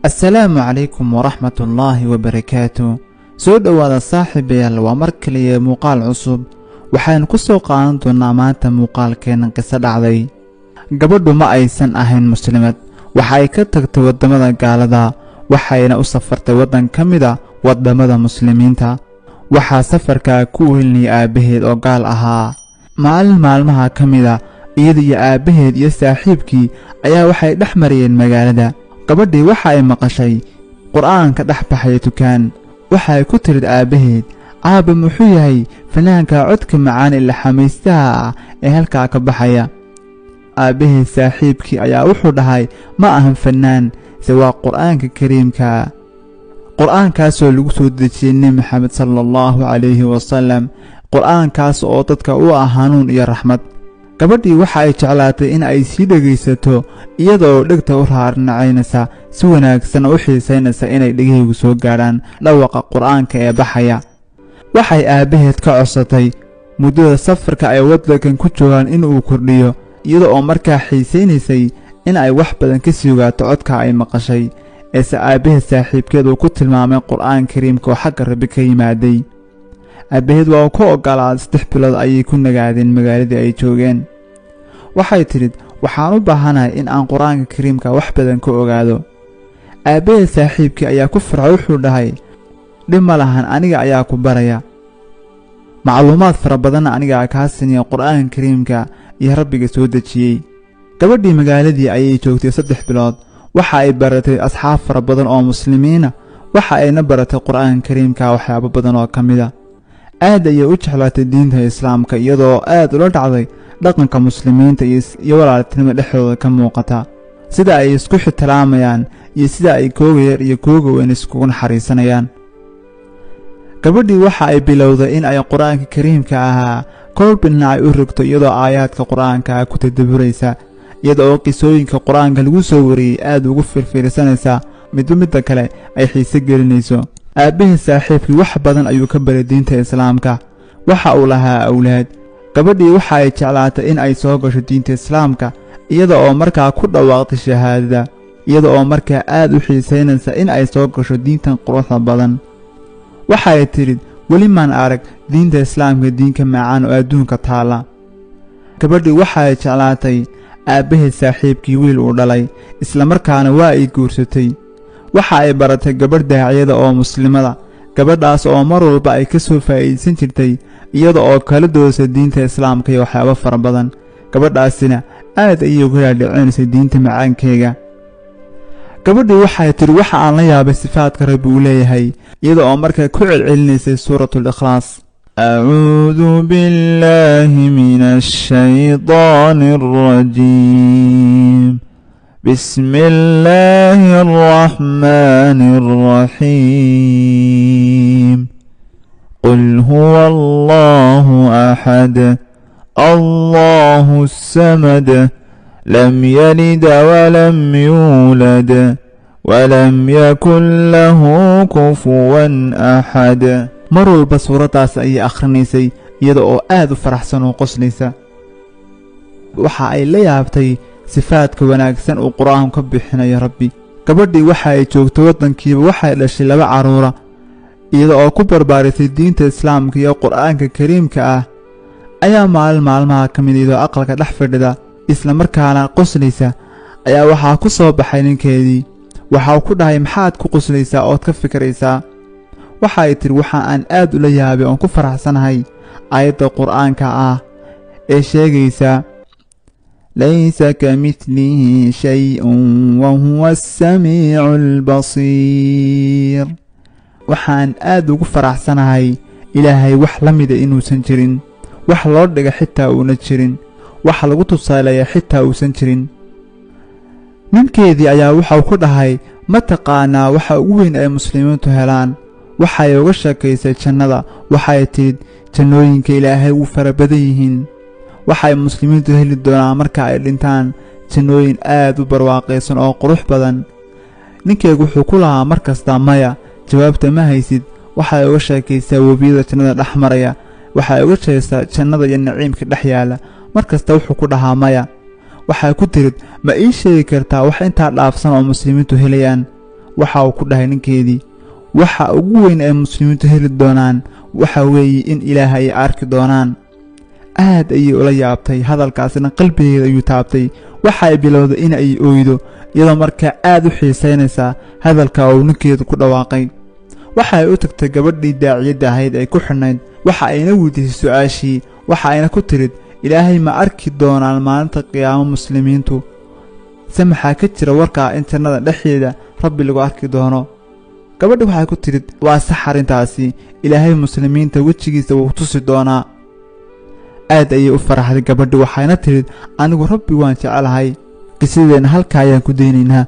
Assalaamu calaykum waraxmatullaahi wabarakaatu. Soo dhowaada, saaxiibayaal, waa mar kaliya muuqaal cusub. Waxaynu ku soo qaadan doonnaa maanta muuqaalkeenna qiso dhacday. Gabadhu ma aysan ahayn muslimad. Waxa ay ka tagtay waddamada gaalada, waxayna u safartay waddan ka mida waddamada muslimiinta. Waxaa safarkaa ku welinayay aabbaheed oo gaal ahaa. Maalin maalmaha ka mida, iyada iyo aabbaheed iyo saaxiibkii ayaa waxay dhex marayeen magaalada. Gabadhii waxa ay maqashay qur'aanka dhex baxaya dukaan. Waxay ku tirid aabbaheed: "Aabba, muxuu yahay fanaanka codka macaan ee laxamaystaha ah ee halkaa ka baxaya?" Aabbaheed saaxiibkii ayaa wuxuu dhahay: "Ma ahan fannaan, se waa qur'aanka kariimka, qur'aankaasoo lagu soo dejiyey Nebi Maxamed sala allahu calayhi wasalam, qur'aankaas oo dadka u ah hanuun iyo raxmad." Gabadhii waxa ay jeclaatay in ay sii dhegaysato, iyadoo dhegta u raarnacaynaysa, si wanaagsan u xiisaynaysa inay dhegahaygu soo gaadhaan dhawaqa qur'aanka ee baxaya. Waxay aabbaheed ka codsatay muddada safarka ay waddankan ku joogaan in uu kordhiyo, iyada oo markaa xiisaynaysay in ay wax badan ka sii ogaato codka ay maqashay, eese aabbaheed saaxiibkeed uu ku tilmaamay qur'aan kariimka oo xagga Rabbi ka yimaaday. Aabbaheed waa uu ka oggolaaday. 3 bilood ayay ku nagaadeen magaaladii ay joogeen. Waxay tidhi: "Waxaan u baahanahay in aan qur'aanka kariimka wax badan ka ogaado." Aabbaheed saaxiibkii ayaa ku farxay. Wuxuu dhahay: "Dhib ma lahan, aniga ayaa ku baraya macluumaad fara badanna, anigaa kaa siniya qur'aanka kariimka iyo Rabbiga soo dejiyey." Gabadhii magaaladii ayay joogtay 3 bilood. Waxa ay baratay asxaab fara badan oo muslimiina, waxa ayna baratay qur'aanka kariimka waxyaabo badan oo ka mida. Aad ayay u jeclaatay diinta islaamka, iyadoo aad ula dhacday dhaqanka muslimiinta iyo walaaltinimo dhexdooda ka muuqata, sida ay isku ixtiraamayaan iyo sida ay kooga yar iyo kooga weyn iskugu naxariisanayaan. Gabadhii waxa ay bilowday in ay qur-aanka kariimka ahaa kolba dhinac ay u rogto, iyadoo aayaadka qur-aanka ah ku tadaburaysa, iyada oo qisooyinka qur-aanka lagu soo wariyey aad ugu firfiirsanaysa, midba midda kale ay xiise gelinayso. Aabbihii saaxiibkii wax badan ayuu ka baray diinta islaamka. Waxa uu lahaa awlaad. Gabadhii waxa ay jeclaatay in ay soo gasho diinta islaamka, iyada oo markaa ku dhawaaqtay shahaadada, iyada oo markaa aad u xiisaynaysa in ay soo gasho diintan quruxda badan. Waxa ay tidhi: "Weli maan arag diinta islaamka diinka macaan oo adduunka taalla." Gabadhii waxa ay jeclaatay aabbaheed saaxiibkii wiil uu dhalay, islamarkaana waa ay guursatay. Waxa ay baratay gabadh daaciyada oo muslimada, gabadhaas oo mar walba ay ka soo faa'iidaysan jirtay, iyada oo kala doodaysa diinta islaamka iyo waxyaabo fara badan. Gabadhaasina aad ayay uga dhaadhicinaysay diinta macaankeega. Gabadhii waxay tidhi: "Waxa aan la yaabay sifaadka Rabbi uu leeyahay," iyada oo markaa ku celcelinaysay Suuratul Ikhlaas. أعوذ بالله من الشيطان الرجيم، بسم الله الرحمن الرحيم، قل هو الله أحد، الله الصمد، لم يلد ولم يولد ولم يكن له كفوا أحد. Mar walba suuraddaas ayay akhrinaysay, iyada oo aad u faraxsan oo qoslaysa. Waxa ay la yaabtay sifaadka wanaagsan uu qur-aanku ka bixinayo Rabbi. Gabadhii waxa ay joogtay waddankiiba waxay dhashay laba carruura, iyada oo ku barbaarisay diinta islaamka iyo qur-aanka kariimka ah. Ayaa maalin maalmaha ka mid, iyadoo aqalka dhex fadhida, isla markaana qoslaysa, ayaa waxaa ku soo baxay ninkeedii. Waxa uu ku dhahay: "Maxaad ku qoslaysaa ood ka fikiraysaa?" Waxa ay tidhi: "Waxa aan aad ula yaabay oon ku faraxsanahay aayadda qur'aanka ah ee sheegaysa ليس كمثله شيء وهو السميع البصير." Waxaan aad ugu faraxsanahay Ilaahay wax la mida inuusan jirin, wax loo dhiga xitaa uuna jirin, wax lagu tusaaleeya xitaa uusan jirin. Ninkeedii ayaa waxau ku dhahay: "Ma taqaanaa waxa ugu weyn ay muslimiintu helaan?" Waxay uga sheekaysay jannada. Waxay tidhi: "Jannooyinka Ilaahay wuu fara badan yihiin. Waxay muslimiintu heli doonaan marka ay dhintaan jannooyin aad u barwaaqaysan oo qurux badan." Ninkeegu wuxuu ku lahaa mar kasta: "Maya, jawaabta ma haysid." Waxay uga sheekaysaa webiyada jannada dhex maraya, waxay uga sheegaysaa jannada iyo naciimka dhex yaala. Mar kasta wuxuu ku dhahaa: "Maya." Waxay ku tirid: "Ma ii sheegi kartaa wax intaa dhaafsan oo muslimiintu helayaan?" Waxa uu ku dhahay ninkeedii, waxa ugu weyn ay muslimiintu heli doonaan waxa weeye in Ilaahay ay arki doonaan. Aad ayay ula yaabtay, hadalkaasina qalbigeeda ayuu taabtay. Waxa ay bilowday in ay ooydo, iyadoo markaa aad u xiisaynaysa hadalka uu ninkeedu ku dhawaaqay. Waxa ay u tagtay gabadhii daaciyadda ahayd ee ku xidhnayd, waxa ayna weydiisay su-aashii. Waxa ayna ku tirid, Ilaahay ma arki doonaan maalinta qiyaamo muslimiintu? Se maxaa ka jira warkaa in jannada dhexdeeda Rabbi lagu arki doono? Gabadhi waxay ku tidhi, waa sax arrintaasi, Ilaahay muslimiinta wejigiisa wuu tusi doonaa. Aad ayay u faraxday gabadhi, waxayna tidhi, anigu Rabbi waan jecelahay. Qisadeenna halkaa ayaan ku daynaynaa.